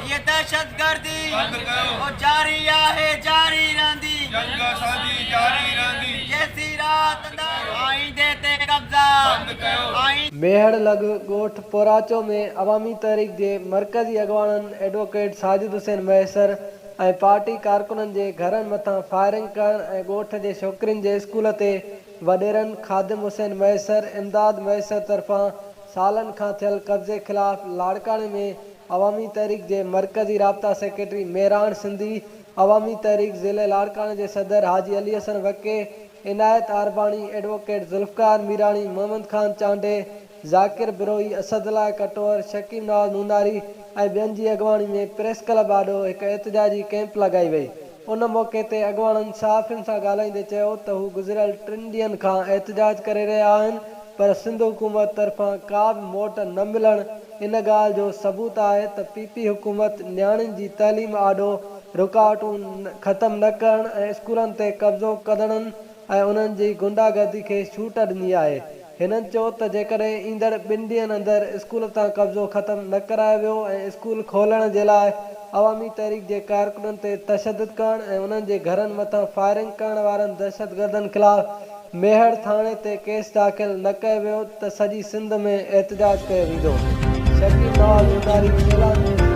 هيء دهشتگردي بند ڪيو. او جاري آهي جاري رهندي. جنگ اسان جي جاري رهندي. جيسين رات اندر آئيندي تي قبضا بند ڪيو. آئين. ميهڙ لڳ ڳوٺ پوراچو ۾ عوامي تحريڪ جي مرڪزي اڳواڻن ايڊووڪيٽ ساجد حسين مهيسر ۽ پارٽي ڪارڪنن جي گهرن مٿان فائرنگ ڪرڻ ۽ ڳوٺ جي ڇوڪرين جي اسڪول تي وڏيرن خادم حسين مهيسر، امداد مهيسر طرفان سالن کان ٿيل قبضي خلاف لاڙڪاڻي ۾ عوامي تحريڪ جي مرڪزي رابطا سيڪريٽري مهراڻ سنڌي، عوامي تحريڪ ضلعي لاڙڪاڻي جي صدر حاجي علي حسن وڪي، عنايت عارباڻي، ايڊووڪيٽ ذوالفقار ميراڻي، محمد خان چانڊيي، ذاڪر بروهي، اسد الله ڪٽوهر، شڪيب نواز نوناري ۽ ٻين جي اڳواڻي ۾ پريس ڪلب آڏو هڪ احتجاجي ڪئمپ لڳائي وئي. ان موقعي تي اڳواڻن صحافين سان ڳالهائيندي چيو ته هو گذريل ٽن ڏينهن کان احتجاج ڪري رهيا آهن پر سنڌ حڪومت طرفان ڪا به موٽ نه ملڻ ان ڳالهه جو ثبوت آهي ته پي پي حڪومت نياڻين جي تعليم آڏو رڪاوٽون ختم نه ڪرڻ ۽ اسڪولن تي قبضو ڪندڙن ۽ انهن جي غنڊا گردي کي ڇوٽ ڏني آهي. هنن چيو ته جيڪڏهن ايندڙ ٻن ڏينهن اندر اسڪول تان قبضو ختم نه ڪرايو ويو ۽ اسڪول کولڻ جي لاء عوامي تحريڪ جي ڪارڪنن تي تشدد ڪرڻ ۽ انهن جي گهرن مٿان فائرنگ ڪرڻ وارن دهشتگردن خلاف ميهڙ ٿاڻي تي ڪيس داخل نه ڪيو ويو ته سڄي سنڌ ۾ احتجاج ڪيو ويندو. شڪيل نواز نوناري اعلان.